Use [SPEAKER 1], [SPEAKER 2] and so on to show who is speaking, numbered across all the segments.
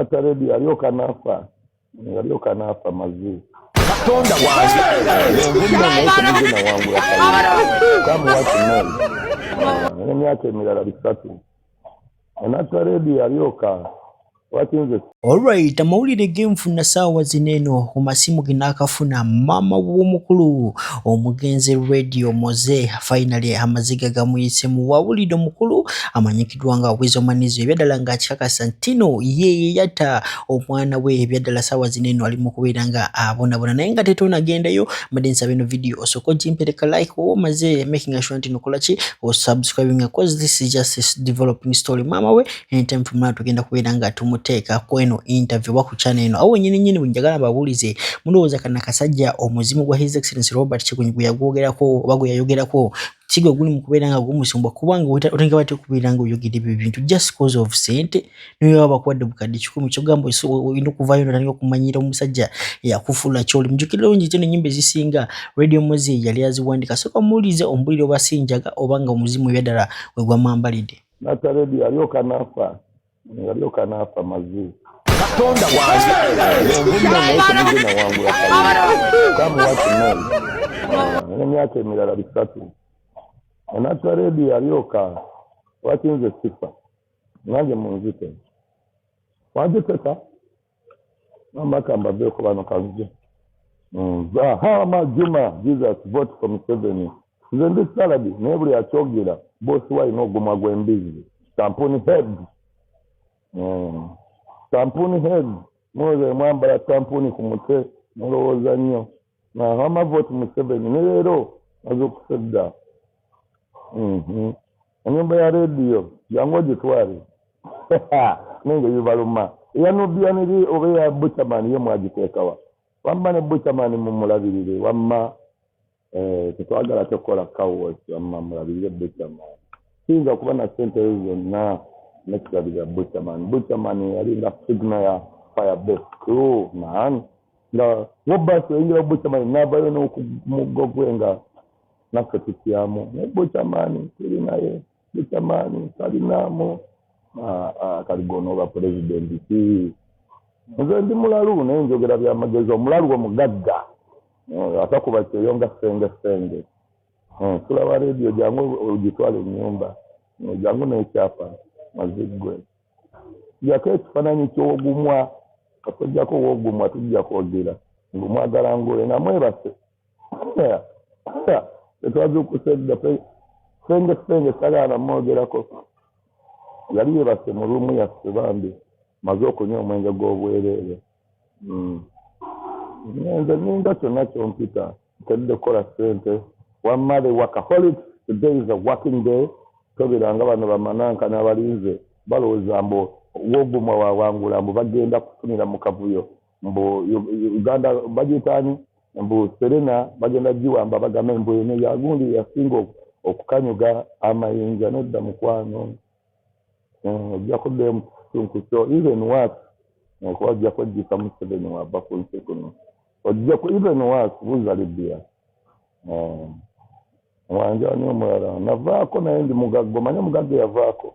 [SPEAKER 1] Nataredi yalyoka n'afa, yalyoka n'afa mazi.
[SPEAKER 2] Katonda wange.
[SPEAKER 1] Nvudde naye temugenda wangula kalulu. Come what may. N'emyaka emirala 3. Nataredi yalyoka wakinze.
[SPEAKER 3] Alright, amawulire genfuna saawa zino eno ku masimu ge naakafuna, maama w'omukulu omugenzi Radio Mowzey finally amaziga gamuyisemu. Wawulidde omukulu amanyikiddwa nga Weasel Manizo ebyaddala ng'akikakasa nti no ye yatta omwana we. Ebyaddala saawa zino eno ali mu kubeera nga abonabona, naye nga tetunagendayo, mbadde nsaba eno video osooka ogimpereka like oba omaze making sure nti nokola ki, osubscribing, cause this is just a developing story. Maama we anytime from now tugenda kubeera nga tumuteeka ku eno interview oba ku channel eno. Awo wennyini nnyini bwe njagala mbabuulize, mulowooza kana kasajja omuzimu gwa His Excellency Robert Kyagulanyi gwe yagwogerako oba gwe yayogerako kigwe guli mu kubeera nga gumusumba? Kubanga otandika batya okubeera nga oyogera ebyo bintu just cause of sente? Niyo baba bakuwadde bukadde 100, kyogamba olina okuvaayo notandika okumanyira omusajja yakufuula kyoli. Mujjukire bulungi nti eno ennyimba ezisinga Radio Mowzey yali aziwandika. Sooka muwulirize ombulire oba sinjaga oba nga omuzimu ebyaddala we gwamwambalidde.
[SPEAKER 1] Nataredi yalyoka n'afa, yalyoka n'afa mazi.
[SPEAKER 2] Katonda wange.
[SPEAKER 1] Nvudde naye temugenda wangula kalulu. Come what may. N'emyaka emirala 3. Nataredi yalyoka wakinze sifa nange munzite wagiteka mamaka mbaveeko bano kanzije. Hama Juma Jesus, vote for Museveni. Nze ndi saladi, naye buli akyogera bosi we alina ogumwa gw'embizi. Tampon head, tampon head, muze mwambala tampon ku mutwe, mulowooza nnyo. Hama vote Museveni. Ne leero maze dda. Ennyumba ya rediyo jangu ogitwale nenge bibaluma. Eya Nubian eri oba eya Buchaman ye mwagiteekawa? Wamma ne Buchaman mumulabirire. Wamma tetwagala tekola kawosi. Wamma mulabirire Buchaman. Siyinza kuba na sente ezo zonna nekirabirira Buchaman. Buchaman yali nga signal ya Firebase crew, man, nga wobasi oyingira Buchaman navayo n'omuggo gwe nga naffe tutyamu. Naye Buchaman tuli naye, Buchaman talinaamu kaligonooba pulezidenti ki. Nze ndi mulalu naye njogera byamagezi. Omulalu omugagga atakuba kyeyo nga senge senge. Tulaba rediyo, jangu ogitwala ennyumba, jangu n'ekyapa maziggwe jako ekifaananyi ky'ogumwa. Katojjako woogumwa, tujja kwogera ngumwagala ngule nga mwebase. Tetwazuukuse dda. Senge senge sagala namwogerako, yali yebase mu room yaffe bambi, maze okunywa omwenge gw'obwereere. Nze ninga kyonna kyompita nkedde kukola ssente. Wamma the workaholic, today is a working day. Tobeeranga bano bamanankana abalinze balowooza mbu wogumwa wawangula, mbu bagenda kufunira mu kavuyo, mbu Uganda bagiyitaani, mbu Serena bagenda giwamba, bagambe mbu eno yagundi yasinga okukanyuga amayinja. Nedda mukwano, ojja kuddayo mu kisunkuso, even worse, kuba ojja kwejjusa Museveni wava ku nsi kuno. Ojja ku even worse. Buuza Libya wanje ani omulala navaako, naye ndi mugagga. Omanye omugagga yavaako.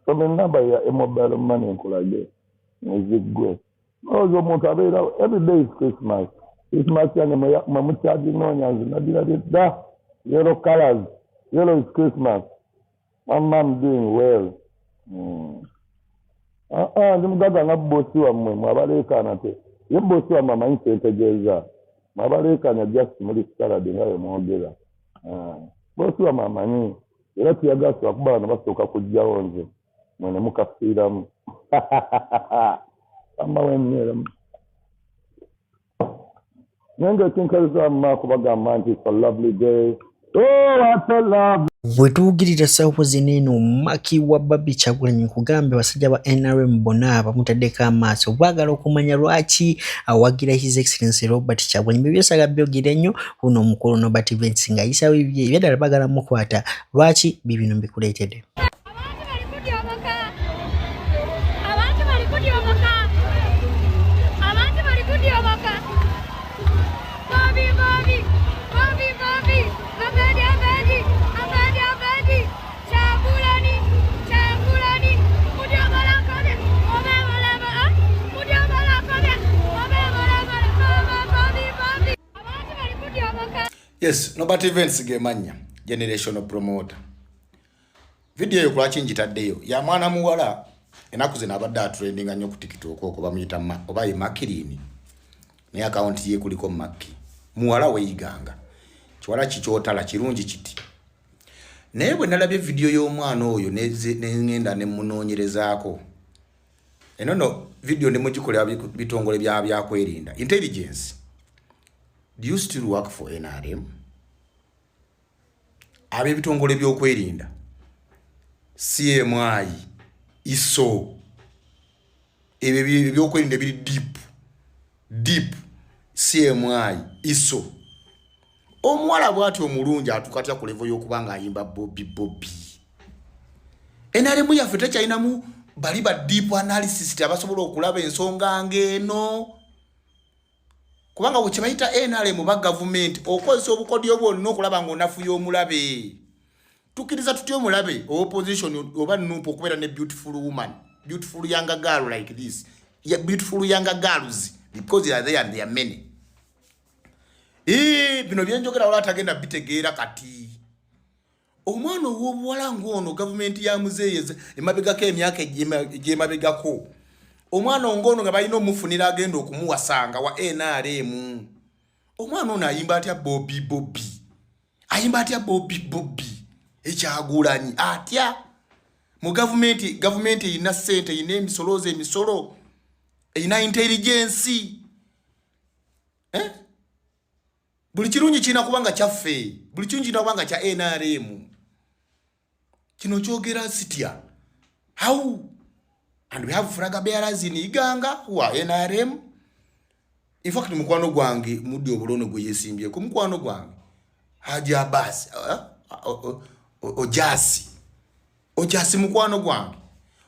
[SPEAKER 1] Soma enamba ya mobile money nkulage eziggwe. Olowooza omuntu abeera every day is Christmas. Christmas yange mwe mukyaginoonya, nze nagirabye dda. Yellow colors, yellow is Christmas. Mama, I'm doing well. Ah, ah, ndi mugagga nga bosi wammwe mwabaleekaana te ye bosi wammwe amanyi kyentegeeza. Mwabaleekaana just muli salad nga bwe mwogera. Ah, bosi wammwe amanyi era tiyagasa kuba bano basooka kujjawo nze mwene mukafiiramu amma wemmere. Naye nga ekinkaliriza mma kubagamba nti it's a lovely day. Oh, what a lovely
[SPEAKER 3] Bwe tuwugirira ssaawa zino eno, Maki wa Barbie Kyagulanyi nkugambye abasajja ba NRM bonna bamutaddeko amaaso, baagala okumanya lwaki awagira His Excellency Robert Kyagulanyi. Bye byosaga byogera ennyo kuno omukulu Nobert Events ng'ayisawo ebibye, ebyaddala baagala mukwata lwaki. Bibino mbikuleetedde.
[SPEAKER 4] Abantu bali kudyomoka. Abantu bali kudyomoka. Abantu bali kudyomoka. Bobi, Bobi, Bobi, Bobi. Abedi, Abedi, Abedi, Abedi. Kyagulanyi, Kyagulanyi. Kudyomola.
[SPEAKER 5] Yes, Nobert Events ge mannya, generational promoter. Video eyo kulwaki ngitaddeyo? Ya mwana muwala ennaku zino abadde atrendinga nnyo ku TikTok okwo, bamuyita oba ye Makirini, naye akawunti ye kuliko Makki. Muwala weeyiganga kiwala kikyotala kirungi kiti, naye bwe nalabye vidiyo y'omwana oyo neŋŋenda ne munoonyerezaako. Eno no vidiyo ne mugikolera bitongole bya byakwerinda, intelligence. Do you still work for NRM? Ab'ebitongole by'okwerinda, CMI, ISO, ebyo ebyokwerinda ebiri deep deep, CMI, ISO. Omuwala bw'ati omulungi atuuka atya ku level y'okuba ng'ayimba Bobi Bobi? NRM yaffe tekyalinamu bali ba deep analysis abasobola okulaba ensonga ng'eno? Kubanga bwe kyebayita NRM ba gavumenti okozesa obukodyo bwonna okulaba ng'onafuya omulabe. Tukkiriza tutya omulabe opposition oba NUP okubeera ne beautiful woman, beautiful younger girl like this? Yeah, beautiful younger girls, because they are there and they are many. Bino byenjogera wala atagenda bitegeera. Kati omwana ow'obuwala ng'ono, gavumenti ya muzeeyi emabegako, emyaka egyemabegako, omwana ng'ono nga balina omufunira agenda okumuwasanga wa NRM, omwana ono ayimba atya Bobi Bobi? Ayimba atya Bobi Bobi? Ekyagulanyi atya mu gavumenti? Gavumenti erina ssente, erina emisolooza emisolo, erina intelligence, eh? Buli kirungi kirina kuba nga kyaffe, buli kirungi kirina kuba nga kya NRM. Kino kyogera sitya. How? And we have flag bearers in Iganga who are NRM. In fact, mukwano gwange muddi obulono gwe yesimbyeko, mukwano gwange Haji Abbas, Ojasi, Ojasi, mukwano gwange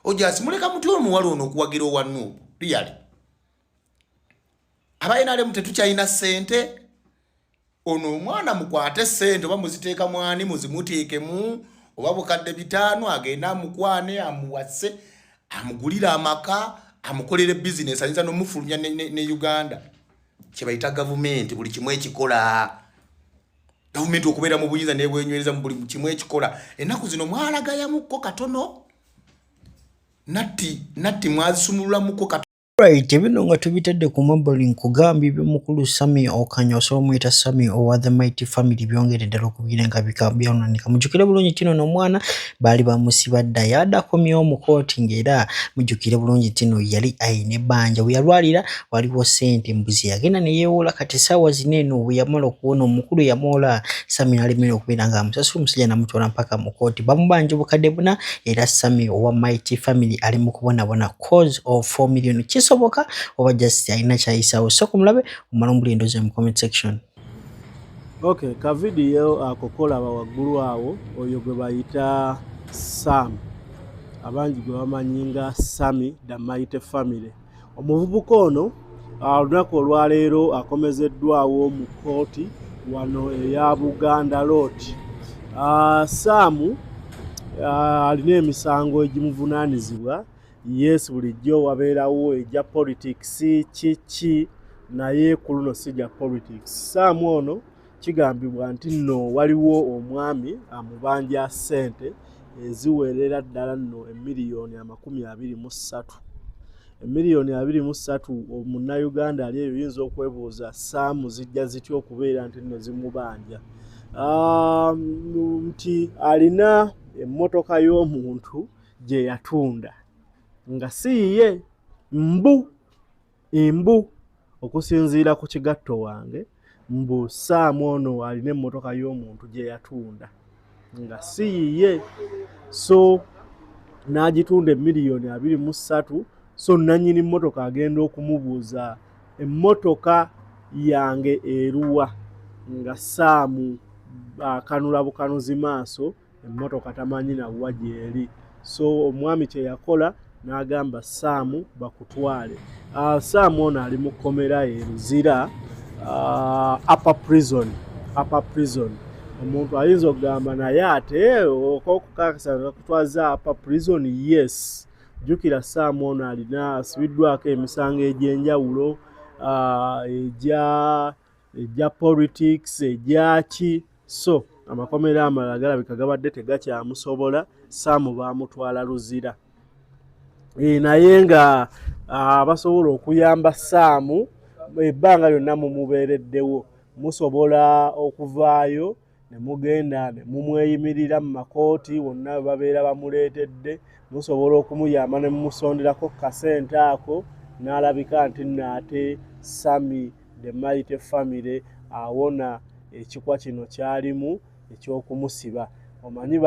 [SPEAKER 5] Ojasi, muleka muty omuwala ono okuwagira owa NUP? Really, aba NRM tetukyalina ssente? Ono omwana mukwate ssente, oba muziteeka mwani, muzimuteekemu oba 5000, agende amukwane, amuwase, amugulire amaka, amukolere bizinesi, ayinza nomufulumya ne Uganda. Kyebayita gavumenti buli kimu ekikola. Gavumenti okubeera mu buyinza nebwenywereza mu buli kimu ekikola. Ennaku zino mwalagayamukko katono, natti natti mwazisumululamuko katono.
[SPEAKER 3] Right, bino nga tubitadde ku mabbali, nkugambye eby'omukulu Sammy Okanya, osobola omuyita Sammy owa The Mighty Family, byongere ddala okubeera nga byonooneka. Mujjukire bulungi kino n'omwana baali bamusiba dda, yabadde akomyewo mu kooti, ng'era mujjukire bulungi tino yali ayina ebbanja we yalwalira, waliwo ssente mbuzi yagenda ne yeewola. Kati essaawa zino eno bwe yamala okuwona, omukulu yamwola, Sammy n'alemera okubeera nga amusasula, omusajja n'amutwala mpaka mu kooti, bamubanja 4000. Era Sammy owa Mighty Family ali mu kubonabona cause of 4 million. Kisoboka oba just alina kyayisawo? Sooka omulabe omala ombuli endowooza mu comment section.
[SPEAKER 6] Okay, ka vidiyo ako kolaba waggulu awo, oyo gwe bayita Sam, abangi gwe bamanyi nga Sammy the Mighty Family. Omuvubuka ono olunaku olwaleero akomezeddwawo mu kkooti wano eya Buganda Road. Sam alina emisango egimuvunaanizibwa. Yes, bulijjo wabeerawo egya politics kiki, naye ku luno si gya politics. Sam ono kigambibwa nti nno waliwo omwami amubanja ssente eziwerera ddala nno emiliyoni 23. Emiliyoni 23, omunnayuganda ali eyo yinza okwebuuza, Saamu zijja zitya okubeera nti nno zimubanja? Nti alina emmotoka y'omuntu gye yatunda nga si yiye, mbu mbu okusinziira ku kigatto wange, mbu Saamu ono alina emmotoka y'omuntu gye yatunda nga si yiye, so n'agitunda emiliyoni 23. So nannyini mmotoka agenda okumubuuza, "Emmotoka yange eruwa?" nga Saamu akanula bukanuzi maaso, emmotoka tamanyi nawa gyeri. So omwami kye yakola n'agamba Saamu bakutwale. Saamu ono ali mu kkomera e Luzira, upper prison, upper prison. Omuntu ayinza okugamba, naye ate okokukakasa bakutwaza upper prison? Yes, jjukira Saamu ono alina asibiddwako emisango egy'enjawulo, egya Egya politics, egyaki. So amakomera amalala galabika gabadde tegakyamusobola. Saamu baamutwala Luzira. Naye nga abasobola okuyamba Saamu ebbanga lyonna mumubeereddewo, musobola okuvaayo ne mugenda ne mumweyimirira mu makooti wonna we babeera bamuleetedde. Musobola okumuyamba ne mumusonderako kasente ako n'alabika nti nno ate Sammy the Mighty Family awona ekikwa kino kyalimu eky'okumusiba. Omanyi.